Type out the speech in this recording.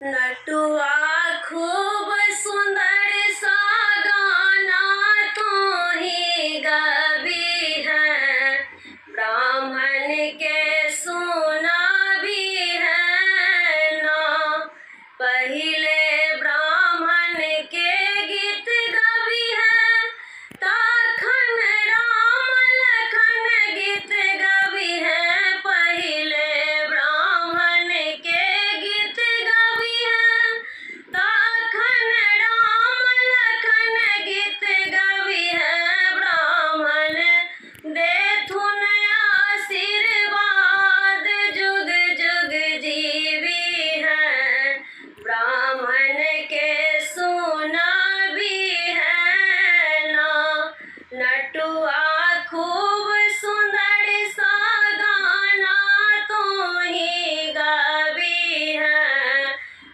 नटुआ खूब सुंदर सा गाना तू ही गबी है, ब्राह्मण के सुना भी है ना। पहले